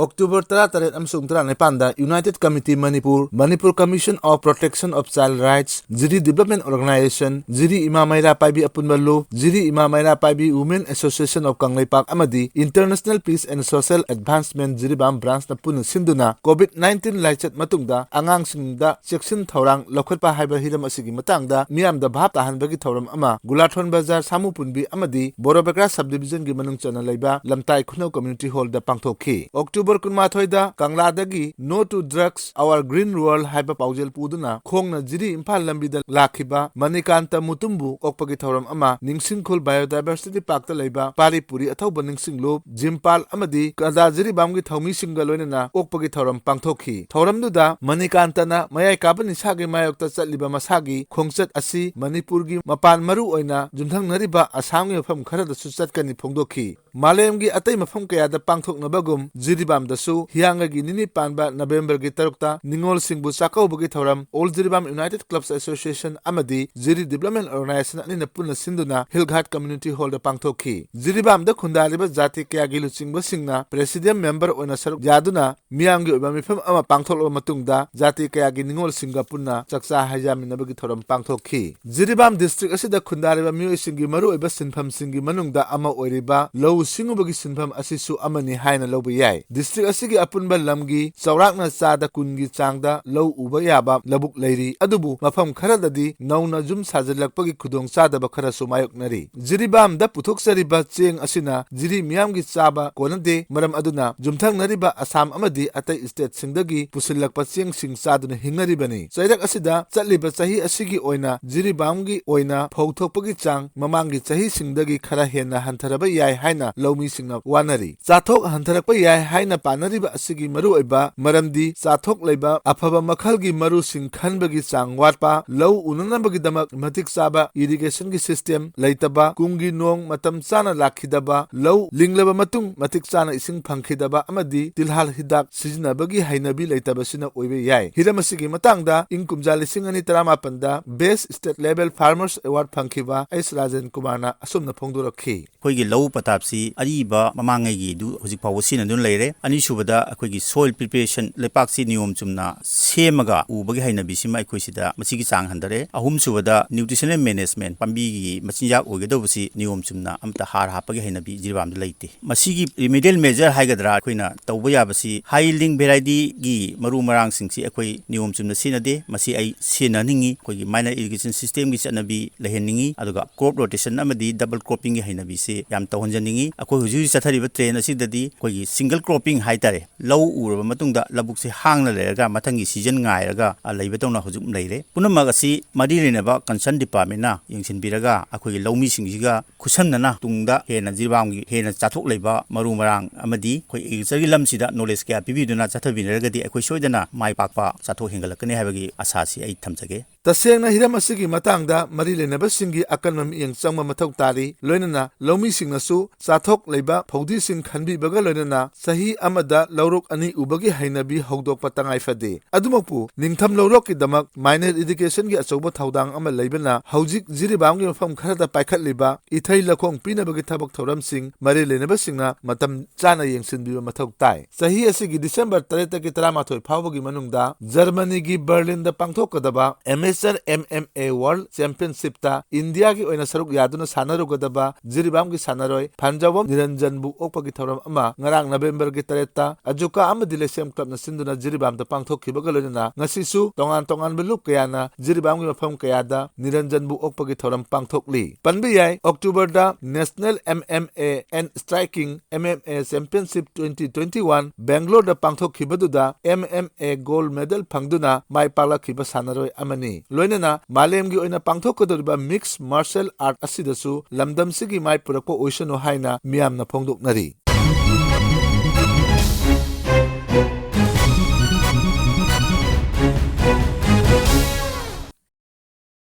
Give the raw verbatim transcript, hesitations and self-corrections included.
October ꯇꯔꯥꯇꯔꯦꯠ ꯑꯃꯁꯨꯡ ꯇꯔꯥꯅꯤꯄꯥꯟꯗ United Committee Manipur, Manipur Commission of Protection of Child Rights, Jiri Development Organization, ꯖꯤꯔꯤ ꯏꯃꯥ ꯃꯩꯔꯥ ꯄꯥꯏꯕꯤ ꯑꯄꯨꯟꯕ ꯂꯨꯞ, ꯖꯤꯔꯤ ꯏꯃꯥ ꯃꯩꯔꯥ ꯄꯥꯏꯕꯤ Women Association of ꯀꯪꯂꯩꯄꯥꯛ ꯑꯃꯗꯤ International Peace and Social Advancement Jiribam branchꯅ ꯄꯨꯟꯅ ꯁꯤꯟꯗꯨꯅ COVID nineteen ꯂꯥꯏꯆꯠ ꯃꯇꯨꯡꯗ ꯑꯉꯥꯡꯁꯤꯡꯗ ꯆꯦꯛꯁꯤꯟ ꯊꯧꯔꯥꯡ ꯂꯧꯈꯠꯄ ꯍꯥꯏꯕ ꯍꯤꯔꯝ ꯑꯁꯤꯒꯤ ꯃꯇꯥꯡꯗ ꯃꯤꯌꯥꯝꯗ ꯚꯥꯞ ꯇꯥꯍꯟꯕꯒꯤ ꯊꯧꯔꯝ ꯑꯃ ꯒꯨꯂꯥꯊꯣꯟ ꯕꯖꯥꯔ ꯁꯥꯃꯨ ꯄꯨꯟꯕꯤ ꯑꯃꯗꯤ ꯕꯣꯔꯣꯕꯦꯀ꯭ꯔꯥ subdivisionꯒꯤ ꯃꯅꯨꯡ ꯆꯟꯅ ꯂꯩꯕ ꯂꯝꯇꯥꯏ ꯈꯨꯅꯧ community hallꯗ ꯄꯥꯡꯊꯣꯛꯈꯤ꯫ ꯑꯣꯛꯇꯣꯕꯔ ꯀꯨꯟꯃꯥꯊꯣꯏꯗ ꯀꯪꯂꯥꯗꯒꯤ No to Drugs, Our Green World ꯍꯥꯏꯕ ꯄꯥꯎꯖꯦꯜ ꯄꯨꯗꯨꯅ ꯈꯣꯡꯅ ꯖꯤꯔꯤ ꯏꯝꯐꯥꯜ ꯂꯝꯕꯤꯗ ꯂꯥꯛꯈꯤꯕ ꯃꯅꯤꯀꯥꯟꯇ ꯃꯨꯇꯨꯝꯕꯨ ꯑꯣꯛꯄꯒꯤ ꯊꯧꯔꯝ ꯑꯃ ꯅꯤꯡꯁꯤꯡꯈꯨꯜ Biodiversity Parkꯇ ꯂꯩꯕ ꯄꯥꯔꯤꯄꯨꯔꯤ ꯑꯊꯧꯕ ꯅꯤꯡꯁꯤꯡꯂꯨꯞ, ꯖꯤꯝꯄꯥꯜ ꯑꯃꯗꯤ ꯀꯗꯥ ꯖꯤꯔꯤꯕꯥꯝꯒꯤ ꯊꯧꯃꯤꯁꯤꯡꯒ ꯂꯣꯏꯅꯅ ꯑꯣꯛꯄꯒꯤ ꯊꯧꯔꯝ ꯄꯥꯡꯊꯣꯛꯈꯤ꯫ ꯊꯧꯔꯝꯗꯨꯗ ꯃꯅꯤꯀꯥꯟꯇꯅ ꯃꯌꯥꯏ ꯀꯥꯕ ꯅꯤꯁꯥꯒꯤ ꯃꯥꯌꯣꯛꯇ ꯆꯠꯂꯤꯕ ꯃꯁꯥꯒꯤ ꯈꯣꯡꯆꯠ ꯑꯁꯤ ꯃꯅꯤꯄꯨꯔꯒꯤ ꯃꯄꯥꯟ ꯃꯔꯨ ꯑꯣꯏꯅ ꯌꯨꯝꯊꯪꯅꯔꯤꯕ ꯑꯁꯥꯝꯒꯤ ꯃꯐꯝ ꯈꯔꯗꯁꯨ ꯆꯠꯀꯅꯤ ꯐꯣꯡꯗꯣꯛꯈꯤ꯫ ꯃꯥꯂꯦꯝꯒꯤ ꯑꯇꯩ ꯃꯐꯝ ꯀꯌꯥꯗ ꯄꯥꯡꯊꯣꯛꯅꯕꯒꯨꯝ ꯖꯤꯔꯤꯕꯥꯝꯗꯁꯨ ꯍꯤꯌꯥꯡꯒꯩꯒꯤ ꯅꯤꯅꯤ ꯄꯥꯟꯕ ꯅꯕꯦꯝꯕꯔꯒꯤ ꯇꯔꯨꯛꯇ ꯅꯤꯉꯣꯜꯁꯤꯡꯕꯨ ꯆꯥꯛꯀꯧꯕꯒꯤ ꯊꯧꯔꯝ All Jiribam United Clubs Association ꯑꯃꯗꯤ ꯖꯤꯔꯤ Development Organization ꯑꯅꯤꯅ ꯄꯨꯟꯅ ꯁꯤꯟꯗꯨꯅ ꯍꯤꯜ ꯘꯥꯠ community hallꯗ ꯄꯥꯡꯊꯣꯛꯈꯤ꯫ ꯖꯤꯔꯤꯕꯥꯝꯗ ꯈꯨꯟꯗꯥꯔꯤꯕ ꯖꯥꯇꯤ ꯀꯌꯥꯒꯤ ꯂꯨꯆꯤꯡꯕꯁꯤꯡꯅ presidium member ꯑꯣꯏꯅ ꯁꯔꯨꯛ ꯌꯥꯗꯨꯅ ꯃꯤꯌꯥꯝꯒꯤ ꯑꯣꯏꯕ ꯃꯤꯐꯝ ꯑꯃ ꯄꯥꯡꯊꯣꯛꯂꯕ ꯃꯇꯨꯡꯗ ꯖꯥꯇꯤ ꯀꯌꯥꯒꯤ ꯅꯤꯉꯣꯜꯁꯤꯡꯒ ꯄꯨꯟꯅ ꯆꯥꯛꯆꯥ ꯍꯩꯖꯥꯃꯤꯟꯅꯕꯒꯤ ꯊꯧꯔꯝ ꯄꯥꯡꯊꯣꯛꯈꯤ꯫ ꯖꯤꯔꯤꯕꯥꯝ district ꯑꯁꯤꯗ ꯈꯨꯟꯗꯥꯔꯤꯕ ꯃꯤꯑꯣꯏꯁꯤꯡꯒꯤ ꯃꯔꯨꯑꯣꯏꯕ ꯁꯤꯟꯐꯝꯁꯤꯡꯒꯤ ꯃꯅꯨꯡꯗ ꯑꯃ ꯑꯣꯏꯔꯤꯕ ꯂꯧꯎ ꯁꯤꯡꯎꯕꯒꯤ ꯁꯤꯟꯐꯝ ꯑꯁꯤꯁꯨ ꯑꯃꯅꯤ ꯍꯥꯏꯅ ꯂꯧꯕ ꯌꯥꯏ꯫ District ꯑꯁꯤꯒꯤ ꯑꯄꯨꯟꯕ ꯂꯝꯒꯤ ꯆꯥꯎꯔꯥꯛꯅ ꯆꯥꯗ ꯀꯨꯟꯒꯤ ꯆꯥꯡꯗ ꯂꯧ ꯎꯕ ꯌꯥꯕ ꯂꯧꯕꯨꯛ ꯂꯩꯔꯤ, ꯑꯗꯨꯕꯨ ꯃꯐꯝ ꯈꯔꯗꯗꯤ ꯅꯧꯅ ꯌꯨꯝ ꯁꯥꯖꯤꯜꯂꯛꯄꯒꯤ ꯈꯨꯗꯣꯡꯆꯥꯗꯕ ꯈꯔꯁꯨ ꯃꯥꯌꯣꯛꯅꯔꯤ꯫ ꯖꯤꯔꯤꯕꯥꯝꯗ ꯄꯨꯊꯣꯛꯆꯔꯤꯕ ꯆꯦꯡ ꯑꯁꯤꯅ ꯖꯤꯔꯤ ꯃꯤꯌꯥꯝꯒꯤ ꯆꯥꯕ ꯀꯣꯟꯅꯗꯦ, ꯃꯔꯝ ꯑꯗꯨꯅ ꯌꯨꯝꯊꯪꯅꯔꯤꯕ ꯑꯁꯥꯝ ꯑꯃꯗꯤ ꯑꯇꯩ stateꯁꯤꯡꯗꯒꯤ ꯄꯨꯁꯤꯜꯂꯛꯄ ꯆꯦꯡꯁꯤꯡ ꯆꯥꯗꯨꯅ ꯍꯤꯡꯅꯔꯤꯕꯅꯤ꯫ ꯆꯩꯔꯛ ꯑꯁꯤꯗ ꯆꯠꯂꯤꯕ ꯆꯍꯤ ꯑꯁꯤꯒꯤ ꯑꯣꯏꯅ ꯖꯤꯔꯤꯕꯥꯝꯒꯤ ꯑꯣꯏꯅ ꯐꯧ ꯊꯣꯛꯄꯒꯤ ꯆꯥꯡ ꯃꯃꯥꯡꯒꯤ ꯆꯍꯤꯁꯤꯡꯗꯒꯤ ꯈꯔ ꯍꯦꯟꯅ ꯍꯟꯊꯔꯕ ꯌꯥꯏ ꯍꯥꯏꯅ ꯂꯧꯃꯤꯁꯤꯡꯅ ꯋꯥꯅꯔꯤ꯫ ꯆꯥꯊꯣꯛ ꯍꯟꯊꯔꯛꯄ ꯌꯥꯏ ꯍꯥꯏꯅ ꯄꯥꯅꯔꯤꯕ ꯑꯁꯤꯒꯤ ꯃꯔꯨꯑꯣꯏꯕ ꯃꯔꯝꯗꯤ ꯆꯥꯊꯣꯛ ꯂꯩꯕ ꯑꯐꯕ ꯃꯈꯜꯒꯤ ꯃꯔꯨꯁꯤꯡ ꯈꯟꯕꯒꯤ ꯆꯥꯡ ꯋꯥꯠꯄ, ꯂꯧ ꯎꯅꯅꯕꯒꯤꯗꯃꯛ ꯃꯇꯤꯛ ꯆꯥꯕ irrigationꯒꯤ system ꯂꯩꯇꯕ, ꯀꯨꯝꯒꯤ ꯅꯣꯡ ꯃꯇꯝ ꯆꯥꯅ ꯂꯥꯛꯈꯤꯗꯕ, ꯂꯧ ꯂꯤꯡꯂꯕ ꯃꯇꯨꯡ ꯃꯇꯤꯛ ꯆꯥꯅ ꯏꯁꯤꯡ ꯐꯪꯈꯤꯗꯕ ꯑꯃꯗꯤ ꯇꯤꯜꯍꯥꯠ ꯍꯤꯗꯥꯛ ꯁꯤꯖꯤꯟꯅꯕꯒꯤ ꯍꯩꯅꯕꯤ ꯂꯩꯇꯕꯁꯤꯅ ꯑꯣꯏꯕ ꯌꯥꯏ꯫ ꯍꯤꯔꯝ ꯑꯁꯤꯒꯤ ꯃꯇꯥꯡꯗ ꯏꯪ ꯀꯨꯝꯖꯥ ꯂꯤꯁꯤꯡ ꯑꯅꯤ ꯇꯔꯥꯃꯥꯄꯟꯗ Best State Level Farmers Award ꯐꯪꯈꯤꯕ ꯑꯩꯁ ꯔꯥꯖꯦꯟ ꯀꯨꯃꯥꯔꯅ ꯑꯁꯨꯝꯅ ꯐꯣꯡꯗꯣꯔꯛꯈꯤ꯫ ꯑꯩꯈꯣꯏꯒꯤ ꯂꯧ ꯄꯊꯥꯞꯁꯤ ꯑꯔꯤꯕ ꯃꯃꯥꯡꯉꯩꯒꯤꯗꯨ ꯍꯧꯖꯤꯛ ꯐꯥꯎꯕ ꯁꯤꯖꯤꯟꯅꯗꯨꯅ ꯂꯩꯔꯦ꯫ ꯑꯅꯤꯁꯨꯕꯗ, ꯑꯩꯈꯣꯏꯒꯤ soil preparation, ꯂꯩꯄꯥꯛꯁꯤ ꯅꯤꯌꯣꯝ ꯆꯨꯝꯅ ꯁꯦꯝꯃꯒ ꯎꯕꯒꯤ ꯍꯩꯅꯕꯤꯁꯤꯃ ꯑꯩꯈꯣꯏ ꯁꯤꯗ ꯃꯁꯤꯒꯤ ꯆꯥꯡ ꯍꯟꯊꯔꯦ꯫ ꯑꯍꯨꯝꯁꯨꯕꯗ, nutritional management, ꯄꯥꯝꯕꯤꯒꯤ ꯃꯆꯤꯟꯖꯥꯛ ꯑꯣꯏꯒꯗꯧꯕꯁꯤ ꯅꯤꯌꯣꯝ ꯆꯨꯝꯅ ꯑꯃꯠꯇ ꯍꯥꯔ ꯍꯥꯞꯄꯒꯤ ꯍꯩꯅꯕꯤ ꯖꯤꯔꯤꯕꯥꯝꯗ ꯂꯩꯇꯦ꯫ ꯃꯁꯤꯒꯤ remedial measure ꯍꯥꯏꯒꯗ꯭ꯔꯥ, ꯑꯩꯈꯣꯏꯅ ꯇꯧꯕ ꯌꯥꯕꯁꯤ, high yielding varietyꯒꯤ ꯃꯔꯨ ꯃꯔꯥꯡꯁꯤꯡꯁꯤ ꯑꯩꯈꯣꯏ ꯅꯤꯌꯣꯝ ꯆꯨꯝꯅ ꯁꯤꯖꯤꯟꯅꯗꯦ꯫ ꯃꯁꯤ ꯑꯩ ꯁꯤꯖꯤꯟꯅꯍꯟꯅꯤꯡꯉꯤ꯫ ꯑꯩꯈꯣꯏꯒꯤ minor irrigation systemꯒꯤ ꯆꯠꯅꯕꯤ ꯂꯩꯍꯟꯅꯤꯡꯉꯤ꯫ ꯑꯗꯨꯒ crop rotation ꯑꯃꯗꯤ double croppingꯒꯤ ꯍꯩꯅꯕꯤꯁꯤ ꯌꯥꯝ ꯇꯧꯍꯟꯖꯅꯤꯡꯉꯤ꯫ ꯑꯩꯈꯣꯏ ꯍꯧꯖꯤꯛ ꯍꯧꯖꯤꯛ ꯆꯠꯊꯔꯤꯕ trend ꯑꯁꯤꯗꯗꯤ ꯑꯩꯈꯣꯏꯒꯤ single cropping ꯍꯥꯏꯇꯥꯔꯦ, ꯂꯧ ꯎꯔꯕ ꯃꯇꯨꯡꯗ ꯂꯧꯕꯨꯛꯁꯦ ꯍꯥꯡꯅ ꯂꯩꯔꯒ ꯃꯊꯪꯒꯤ season ꯉꯥꯏꯔꯒ, ꯑ, ꯂꯩꯕꯗꯧꯅ ꯍꯧꯖꯤꯛ ꯂꯩꯔꯦ꯫ ꯄꯨꯝꯅꯃꯛ ꯑꯁꯤ ꯃꯔꯤ ꯂꯩꯅꯕ concern departmentꯅ ꯌꯦꯡꯁꯤꯟꯕꯤꯔꯒ ꯑꯩꯈꯣꯏꯒꯤ ꯂꯧꯃꯤꯁꯤꯡꯁꯤꯒ ꯈꯨꯠꯁꯝꯅꯅ ꯇꯨꯡꯗ ꯍꯦꯟꯅ ꯖꯤꯔꯤꯕꯥꯝꯒꯤ ꯍꯦꯟꯅ ꯆꯥꯊꯣꯛ ꯂꯩꯕ ꯃꯔꯨ ꯃꯔꯥꯡ ꯑꯃꯗꯤ ꯑꯩꯈꯣꯏ agricultureꯒꯤ ꯂꯝꯁꯤꯗ knowledge ꯀꯌꯥ ꯄꯤꯕꯤꯗꯨꯅ ꯆꯠꯊꯕꯤꯅꯔꯒꯗꯤ ꯑꯩꯈꯣꯏ ꯁꯣꯏꯗꯅ ꯃꯥꯏ ꯄꯥꯛꯄ ꯆꯥꯊꯣꯛ ꯍꯦꯟꯒꯠꯂꯛꯀꯅꯤ ꯍꯥꯏꯕꯒꯤ ꯑꯁꯥꯁꯤ ꯑꯩ ꯊꯝꯖꯒꯦ꯫ ꯇꯁꯦꯡꯅ ꯍꯤꯔꯝ ꯑꯁꯤꯒꯤ ꯃꯇꯥꯡꯗ ꯃꯔꯤ ꯂꯩꯅꯕꯁꯤꯡꯒꯤ ꯑꯀꯟꯕ ꯃꯤꯠꯌꯦꯡ ꯆꯪꯕ ꯃꯊꯧ ꯇꯥꯔꯤ꯫ ꯂꯣꯏꯅꯅ ꯂꯧꯃꯤꯁꯤꯡꯅꯁꯨ ꯆꯥꯊꯣꯛ ꯂꯩꯕ ꯐꯧꯗꯤꯁꯤꯡ ꯈꯟꯕꯤꯕꯒ ꯂꯣꯏꯅꯅ ꯆꯍꯤ ꯑꯃꯗ ꯂꯧꯔꯣꯛ ꯑꯅꯤ ꯎꯕꯒꯤ ꯍꯩꯅꯕꯤ ꯍꯧꯗꯣꯛꯄ ꯇꯉꯥꯏ ꯐꯗꯦ꯫ ꯑꯗꯨꯃꯛꯄꯨ ꯅꯤꯡꯊꯝ ꯂꯧꯔꯣꯛꯀꯤꯗꯃꯛ minor irrigationꯒꯤ ꯑꯆꯧꯕ ꯊꯧꯗꯥꯡ ꯑꯃ ꯂꯩꯕꯅ ꯍꯧꯖꯤꯛ ꯖꯤꯔꯤꯕꯥꯝꯒꯤ ꯃꯐꯝ ꯈꯔꯗ ꯄꯥꯏꯈꯠꯂꯤꯕ ꯏꯊꯩ ꯂꯧꯈꯣꯡ ꯄꯤꯅꯕꯒꯤ ꯊꯕꯛ ꯊꯧꯔꯝꯁꯤꯡ ꯃꯔꯤ ꯂꯩꯅꯕꯁꯤꯡꯅ ꯃꯇꯝ ꯆꯥꯅ ꯌꯦꯡꯁꯤꯟꯕꯤꯕ ꯃꯊꯧ ꯇꯥꯏ꯫ ꯆꯍꯤ ꯑꯁꯤꯒꯤ December ꯇꯔꯦꯠꯇꯒꯤ ꯇꯔꯥꯃꯥꯊꯣꯏ ꯐꯥꯎꯕꯒꯤ ꯃꯅꯨꯡꯗ ꯖꯔꯃꯅꯤꯒꯤ ꯕꯔꯂꯤꯟꯗ ꯄꯥꯡꯊꯣꯛꯀꯗꯕ Amateur MMA World Championshipꯇ ꯏꯟꯗꯤꯌꯥꯒꯤ ꯑꯣꯏꯅ ꯁꯔꯨꯛ ꯌꯥꯗꯨꯅ ꯁꯥꯟꯅꯔꯨꯒꯗꯕ ꯖꯤꯔꯤꯕꯥꯝꯒꯤ ꯁꯥꯟꯅꯔꯣꯏ ꯐꯥꯟꯖꯥꯋꯝ ꯅꯤꯔꯟꯖꯟꯕꯨ ꯑꯣꯛꯄꯒꯤ ꯊꯧꯔꯝ ꯑꯃ ꯉꯔꯥꯡ Novemberꯒꯤ ꯇꯔꯦꯠꯇ ꯑꯖꯨꯀꯥ ꯑꯃꯗꯤ ꯂꯩꯁꯦꯝ clubꯅ ꯁꯤꯟꯗꯨꯅ ꯖꯤꯔꯤꯕꯥꯝꯗ ꯄꯥꯡꯊꯣꯛꯈꯤꯕꯒ ꯂꯣꯏꯅꯅ ꯉꯁꯤꯁꯨ ꯇꯣꯉꯥꯟ ꯇꯣꯉꯥꯟꯕ ꯂꯨꯞ ꯀꯌꯥꯅ ꯖꯤꯔꯤꯕꯥꯝꯒꯤ ꯃꯐꯝ ꯀꯌꯥꯗ ꯅꯤꯔꯟꯖꯟꯕꯨ ꯑꯣꯛꯄꯒꯤ ꯊꯧꯔꯝ ꯄꯥꯡꯊꯣꯛꯂꯤ꯫ ꯄꯟꯕ ꯌꯥꯏ, Octoberꯗ National MMA and Striking MMA Championship twenty twenty one Bangaloreꯗ ꯄꯥꯡꯊꯣꯛꯈꯤꯕꯗꯨꯗ MMA gold medal ꯐꯪꯗꯨꯅ ꯃꯥꯏ ꯄꯥꯛꯂꯛꯈꯤꯕ ꯁꯥꯟꯅꯔꯣꯏ ꯑꯃꯅꯤ꯫ ꯂꯣꯏꯅꯅ ꯃꯥꯂꯦꯝꯒꯤ ꯑꯣꯏꯅ ꯄꯥꯡꯊꯣꯛꯀꯗꯧꯔꯤꯕ mixed martial art ꯑꯁꯤꯗꯁꯨ ꯂꯝꯗꯝꯁꯤꯒꯤ ꯃꯥꯏ ꯄꯨꯔꯛꯄ ꯑꯣꯏꯁꯅꯨ ꯍꯥꯏꯅ ꯃꯤꯌꯥꯝꯅ ꯐꯣꯡꯗꯣꯛꯅꯔꯤ꯫